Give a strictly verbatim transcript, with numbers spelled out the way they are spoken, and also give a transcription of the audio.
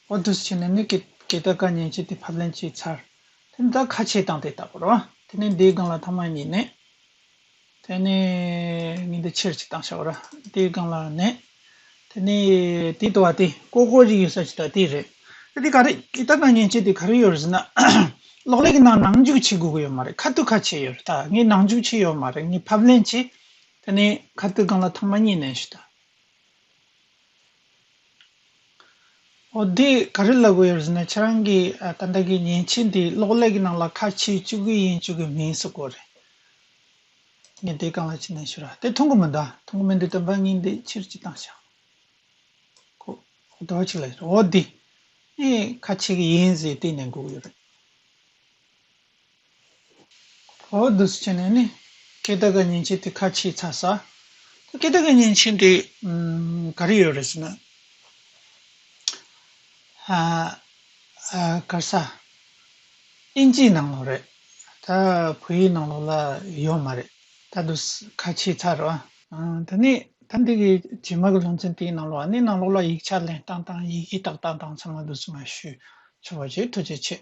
འོ་འདུག་སེ་བྱས་ནས་ནི་ཀེ་ཀེ་ཏ་ཀ་མཉེན་ཆས་དེ་ཕབ་ལེན་བྱས་ཚར། དེ་ནི་ད་ཁ་ཕྱེ་བཏང་དེ་ལྟ་བུ་རེད་བ། དེ་ནི་འདིའི་སྒང་ལ་ཐེངས་མ་གཉིས་མནན། དེ་ནི་ངས་འདི་ཕྱིར་ཅིག་བཏང་བཞག་ར། དེའི་སྒང་ལ་མནན། དེ་ནི་དེ་ལྟ་བུ་དེ་ཀོ་ཀོ་ཅིག་ཡོད་ས་ཅིག་ད་དེ་རེད། དེ་དེ་ག་རེ་ཀེ་ཏ་ཀ་མཉེན་ཆས་དེ་ག་རེ་ཡོད་རེད་ཟེར་ན། གློག་ཀླད་ཀྱི་ནང་ནང་འཇུག་བྱེད་དགོས་ཀྱི་ཡོད་མ་རེད། ཁ་ཐུག་ཁ་ཕྱེ་ཡོད་རེད། ད་ངས་ནང་འཇུག་བྱས་ཡོད་མ་རེད། ངས་ཕབ་ལེན་བྱས། དེ་ནི་ཁ་ཐུག་སྒང་ལ་ཐེངས་མ་གཉིས་མནན་ཞུ་ད། འོ་འདི་ག་རེ་ལབ་དགོས་ཡོད་རེད་ཟེར་ན། ཁྱེད་རང་གི་ཨ་ད་ལྟ་གི་མཉེན་ཆས་འདི་གློག་ཀླད་ཀྱི་ནང་ལ་ཁ་ཕྱེ་བཅུག་གི་ཡིན་བཅུག་གི་མིན་ཟེར་དགོས་རེད། ངས་འདི་སྒང་ལ་ཅིག་མནན་ཞུ་ར། དེ་མཐོང་གི་མི་འདུག་མཐོང་གི་མི་འདུག་དམ་པ་ངས་འདི་ཕྱིར་ཅིག་བཏང་བཞག་ཁོ་འོ་དོ་ཅིག་ལ་འོ་འདི་ཨེ་ཁ་ཕྱེ་གི་ཡིན་ཟེར་དེ་མནན་དགོས་ཀྱི་ཡོད་རེད། འོ་འདུག་སེ་བྱས་ནས་ནི་ཀེ་ཏ་ཀ་མཉེན་ཆས་དེ་ཁ་ཕྱེ་ཚར་ས། ད་ཀེ་ཏ་ཀ་མཉེན་ཆས་དེ་ཨམ་ག་རེ་ཡོད་རེད་ཟེར་ན། ཨ་ཨ་ག་རེ་ཟ། ཨིན་ཇིའི་ནང་ལོགས་རེད། ད་བོད་ཡིག་ནང་ལོགས་ལ་ཡོད་མ་རེད། ད་འདུག་སེ་ཁ་ཕྱེ་ཚར་རོ། ཨ་ད་ནི་ད་འདི་གི་རྗེས་མ་གི་སློབ་ཚན་དེའི་ནང་ལོགས་ཨ་ནི་ནང་ལོགས་ལ་ཡིག་ཆ་ལེན་སྟངས་དང་ཡི་གེ་བཏགས་སྟངས་དང་ཚང་མ་འདུག་སེ་མར་ཞུ་ཆོག་པ་བྱེད། ཐུགས་རྗེ་ཆེ།